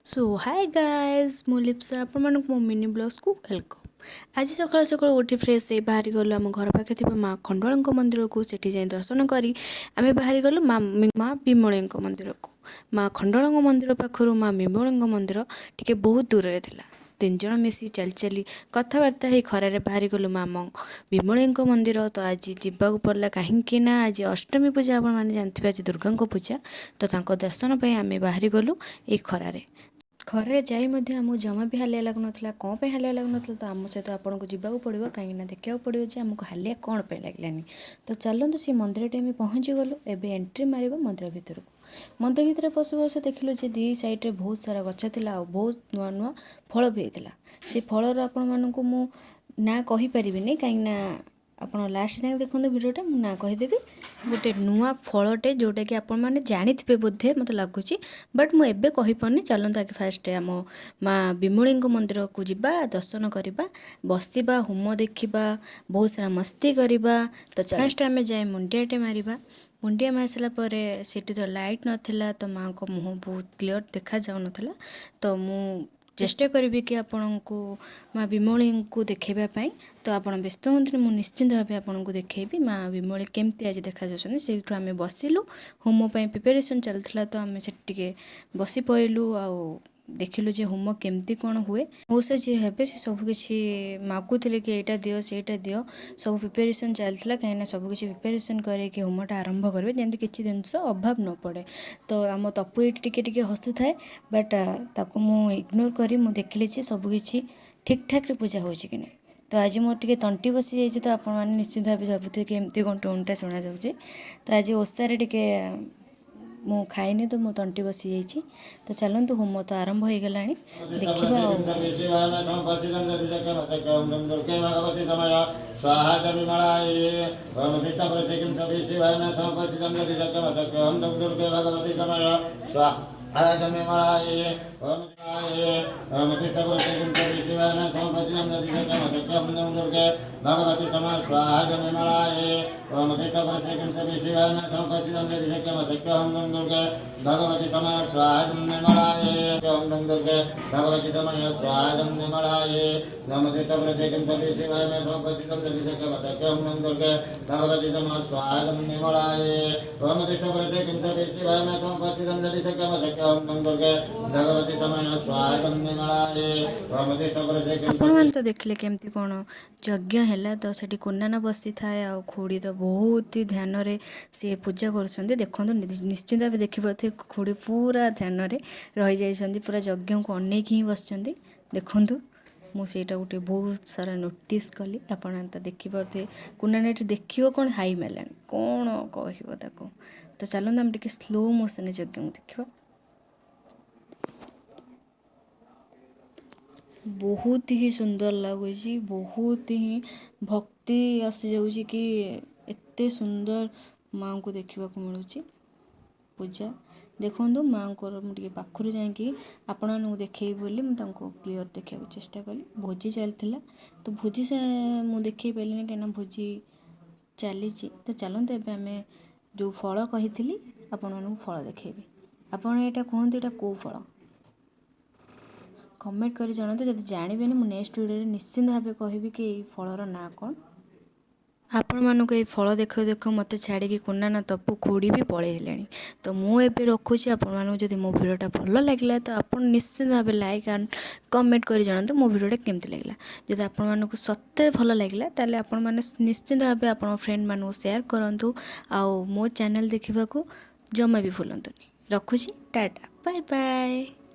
Show ହାଏ ଗାଏଜ୍, ମୁଁ ଲିପ୍ସା, ଆପଣମାନଙ୍କୁ ମୋ ମିନି ବ୍ଲଗ୍ସକୁ welcome. ଆଜି ସକାଳୁ ସକାଳୁ ଉଠି ଫ୍ରେଶ୍ ହେଇ ବାହାରି ଗଲୁ ଆମ ଘର ପାଖରେ ଥିବା ମା ଖଣ୍ଡୁଆଳଙ୍କ ମନ୍ଦିରକୁ। ସେଠି ଯାଇ ଦର୍ଶନ କରି ଆମେ ବାହାରି ଗଲୁ ମା ବିମଳୀଙ୍କ ମନ୍ଦିରକୁ। ମା ଖଣ୍ଡୁଆଳଙ୍କ ମନ୍ଦିର ପାଖରୁ ମା ବିମଳୀଙ୍କ ମନ୍ଦିର ଟିକେ ବହୁତ ଦୂରରେ ଥିଲା। ତିନି ଜଣ ମିଶି ଚାଲି ଚାଲି କଥାବାର୍ତ୍ତା ହେଇ ଖରାରେ ବାହାରି ଗଲୁ ମା ବିମଳୀଙ୍କ ମନ୍ଦିର। ତ ଆଜି ଯିବାକୁ ପଡ଼ିଲା, କାହିଁକି ନା ଆଜି ଅଷ୍ଟମୀ ପୂଜା, ଆପଣମାନେ ଜାଣିଥିବେ ଆଜି ଦୁର୍ଗାଙ୍କ ପୂଜା। ତ ତାଙ୍କ ଦର୍ଶନ ପାଇଁ ଆମେ ବାହାରି ଗଲୁ ଏଇ ଖରାରେ। ଖରାରେ ଯାଇ ମଧ୍ୟ ଆମକୁ ଜମା ବି ହାଲିଆ ଲାଗୁନଥିଲା। କ'ଣ ପାଇଁ ହାଲିଆ ଲାଗୁନଥିଲା? ତ ଆମ ସହିତ ଆପଣଙ୍କୁ ଯିବାକୁ ପଡ଼ିବ, କାହିଁକିନା ଦେଖିବାକୁ ପଡ଼ିବ ଯେ ଆମକୁ ହାଲିଆ କ'ଣ ପାଇଁ ଲାଗିଲାନି। ତ ଚାଲନ୍ତୁ, ସେ ମନ୍ଦିରଟି ଆମେ ପହଞ୍ଚିଗଲୁ। ଏବେ ଏଣ୍ଟ୍ରି ମାରିବା ମନ୍ଦିର ଭିତରକୁ। ମନ୍ଦିର ଭିତରେ ପଶୁ ପଶୁ ଦେଖିଲୁ ଯେ ଦୁଇ ସାଇଡ଼୍ରେ ବହୁତ ସାରା ଗଛ ଥିଲା ଆଉ ବହୁତ ନୂଆ ନୂଆ ଫଳ ବି ହେଇଥିଲା। ସେ ଫଳର ଆପଣମାନଙ୍କୁ ମୁଁ ନାଁ କହିପାରିବିନି, କାହିଁକିନା ଆପଣ ଲାଷ୍ଟ ଯାଏଁ ଦେଖନ୍ତୁ ଭିଡ଼ିଓଟା, ମୁଁ ନାଁ କହିଦେବି। ଗୋଟେ ନୂଆ ଫଳଟେ, ଯେଉଁଟାକି ଆପଣମାନେ ଜାଣିଥିବେ ବୋଧେ ମୋତେ ଲାଗୁଛି, ବଟ୍ ମୁଁ ଏବେ କହିପାରୁନି। ଚାଲନ୍ତୁ, ଆଗେ ଫାଷ୍ଟ ଆମ ମା ବିମୁଳିଙ୍କ ମନ୍ଦିରକୁ ଯିବା, ଦର୍ଶନ କରିବା, ବସିବା, ହୋମ ଦେଖିବା, ବହୁତ ସାରା ମସ୍ତି କରିବା। ତ ଫାଷ୍ଟ ଆମେ ଯାଇ ମୁଣ୍ଡିଆଟେ ମାରିବା। ମୁଣ୍ଡିଆ ମାରି ସାରିଲା ପରେ ସେଠି ତ ଲାଇଟ୍ ନଥିଲା, ତ ମାଆଙ୍କ ମୁହଁ ବହୁତ କ୍ଲିଅର୍ ଦେଖାଯାଉନଥିଲା। ତ ମୁଁ ଚେଷ୍ଟା କରିବି କି ଆପଣଙ୍କୁ ମା ବିମଳିଙ୍କୁ ଦେଖାଇବା ପାଇଁ। ତ ଆପଣ ବ୍ୟସ୍ତ ହୁଅନ୍ତୁନି, ମୁଁ ନିଶ୍ଚିନ୍ତ ଭାବେ ଆପଣଙ୍କୁ ଦେଖେଇବି ମା ବିମଳି କେମିତି ଆଜି ଦେଖାଯାଉଛନ୍ତି। ସେଇଠୁ ଆମେ ବସିଲୁ, ହୋମ ପାଇଁ ପ୍ରିପାରେସନ୍ ଚାଲିଥିଲା, ତ ଆମେ ସେଠି ଟିକେ ବସି ପଡ଼ିଲୁ ଆଉ ଦେଖିଲୁ ଯେ ହୋମ କେମିତି କ'ଣ ହୁଏ। ମଉସା ଯିଏ ହେବେ, ସେ ସବୁ କିଛି ମାଗୁଥିଲେ କି ଏଇଟା ଦିଅ, ସେଇଟା ଦିଅ। ସବୁ ପ୍ରିପାରେସନ୍ ଚାଲିଥିଲା, କାହିଁକିନା ସବୁ କିଛି ପ୍ରିପାରେସନ୍ କରିକି ହୋମଟା ଆରମ୍ଭ କରିବେ, ଯେମିତି କିଛି ଜିନିଷ ଅଭାବ ନ ପଡ଼େ। ତ ଆମ ତପୁ ଏଇଠି ଟିକେ ଟିକେ ହସୁଥାଏ, ବଟ୍ ତାକୁ ମୁଁ ଇଗ୍ନୋର କରି ମୁଁ ଦେଖିଲି ଯେ ସବୁ କିଛି ଠିକ୍ ଠାକ୍ରେ ପୂଜା ହେଉଛି କି ନାହିଁ। ତ ଆଜି ମୋର ଟିକେ ତଣ୍ଟି ବସିଯାଇଛି, ତ ଆପଣମାନେ ନିଶ୍ଚିନ୍ତ ଭାବେ ଭାବୁଥିବେ କି ଏମିତି କ'ଣ ଟୋନ୍ଟା ଶୁଣାଯାଉଛି। ତ ଆଜି ଓଷାରେ ଟିକେ ମୁଁ ଖାଇନି, ତ ମୋ ତଣ୍ଟି ବସିଯାଇଛି। ତ ଚାଲନ୍ତୁ, ହୋମ ତ ଆରମ୍ଭ ହେଇଗଲାଣି, ଦେଖିବା। ଆଉ ସ୍ୱାହା ବିମଳାୟ ଓମ୍ ଓମ୍ ଦୁର୍ଗେ ଭଗବତୀ ସମୟ ସ୍ୱାହା ବିମଳାୟ ଓମ୍ ଓମ୍ ଓମ୍ ଦୁର୍ଗେ ଭଗବତୀ ସମୟ ସ୍ୱାହା ବିମଳାୟ ଓମ୍ ଓମ୍ ଦୁର୍ଗେ ଭଗବତୀ ସମୟ ସ୍ୱାହା ବିମଳାୟ ଓମ୍ ଦୁର୍ଗେ ଭଗବତୀ ସମୟ ସ୍ୱାହା ବିମଳାୟ ଓମ୍ ଦୁର୍ଗେ ଭଗବତୀ ସମୟ ସ୍ୱାହା ବିମଳାୟ ଓମ୍ ଓମ୍ ଦୁର୍ଗେ ଭଗବତୀ ସମୟ ସ୍ୱାହା ବିମଳାୟ ଓମ୍। ଆପଣମାନେ ତ ଦେଖିଲେ କେମିତି କ'ଣ ଯଜ୍ଞ ହେଲା। ତ ସେଠି କୁନାନା ବସିଥାଏ ଆଉ ଖୁଡ଼ି ତ ବହୁତ ହି ଧ୍ୟାନରେ ସିଏ ପୂଜା କରୁଛନ୍ତି। ଦେଖନ୍ତୁ, ନିଶ୍ଚିନ୍ତ ଭାବେ ଦେଖିପାରୁଥିବେ, ଖୁଡ଼ି ପୁରା ଧ୍ୟାନରେ ରହିଯାଇଛନ୍ତି, ପୁରା ଯଜ୍ଞକୁ ଅନେଇକି ହିଁ ବସିଛନ୍ତି। ଦେଖନ୍ତୁ, ମୁଁ ସେଇଟା ଗୋଟେ ବହୁତ ସାରା ନୋଟିସ୍ କଲି। ଆପଣ ତ ଦେଖିପାରୁଥିବେ, କୁନାନା ଏଠି ଦେଖିବ କ'ଣ, ହାଇ ମାରିଲାଣି, କ'ଣ କହିବ ତାକୁ। ତ ଚାଲନ୍ତୁ, ଆମେ ଟିକେ ସ୍ଲୋ ମୋସନରେ ଯଜ୍ଞକୁ ଦେଖିବା। ବହୁତ ହି ସୁନ୍ଦର ଲାଗୁଛି, ବହୁତ ହିଁ ଭକ୍ତି ଆସିଯାଉଛି କି ଏତେ ସୁନ୍ଦର ମାଆଙ୍କୁ ଦେଖିବାକୁ ମିଳୁଛି ପୂଜା। ଦେଖନ୍ତୁ ମାଆଙ୍କର, ମୁଁ ଟିକେ ପାଖରୁ ଯାଇକି ଆପଣମାନଙ୍କୁ ଦେଖେଇବି ବୋଲି ମୁଁ ତାଙ୍କୁ କ୍ଲିଅର୍ ଦେଖିବାକୁ ଚେଷ୍ଟା କଲି। ଭୋଜି ଚାଲିଥିଲା, ତ ଭୋଜି ସେ ମୁଁ ଦେଖେଇ ପାରିଲିନି, କାହିଁକିନା ଭୋଜି ଚାଲିଛି। ତ ଚାଲନ୍ତୁ, ଏବେ ଆମେ ଯେଉଁ ଫଳ କହିଥିଲି ଆପଣମାନଙ୍କୁ ଫଳ ଦେଖେଇବି। ଆପଣ ଏଇଟା କୁହନ୍ତୁ, ଏଇଟା କେଉଁ ଫଳ? କମେଣ୍ଟ କରି ଜଣାନ୍ତୁ। ଯଦି ଜାଣିବେନି, ମୁଁ ନେକ୍ସଟ ଭିଡ଼ିଓରେ ନିଶ୍ଚିନ୍ତ ଭାବେ କହିବି କି ଏଇ ଫଳର ନାଁ କ'ଣ। ଆପଣମାନଙ୍କୁ ଏଇ ଫଳ ଦେଖାଉ ଦେଖାଉ ମୋତେ ଛାଡ଼ିକି କୁନାନା, ତପୁ, ଖୁଡ଼ି ବି ପଳେଇଲେଣି। ତ ମୁଁ ଏବେ ରଖୁଛି। ଆପଣମାନଙ୍କୁ ଯଦି ମୋ ଭିଡ଼ିଓଟା ଭଲ ଲାଗିଲା, ତ ଆପଣ ନିଶ୍ଚିନ୍ତ ଭାବେ ଲାଇକ୍ ଆଣ୍ଡ କମେଣ୍ଟ କରି ଜଣାନ୍ତୁ ମୋ ଭିଡ଼ିଓଟା କେମିତି ଲାଗିଲା। ଯଦି ଆପଣମାନଙ୍କୁ ସତରେ ଭଲ ଲାଗିଲା, ତାହେଲେ ଆପଣମାନେ ନିଶ୍ଚିନ୍ତ ଭାବେ ଆପଣଙ୍କ ଫ୍ରେଣ୍ଡମାନଙ୍କୁ ସେୟାର କରନ୍ତୁ ଆଉ ମୋ ଚ୍ୟାନେଲ୍ ଦେଖିବାକୁ ଜମା ବି ଭୁଲନ୍ତୁନି। ରଖୁଛି, ଟାଟା, ବାଏ ବାଏ।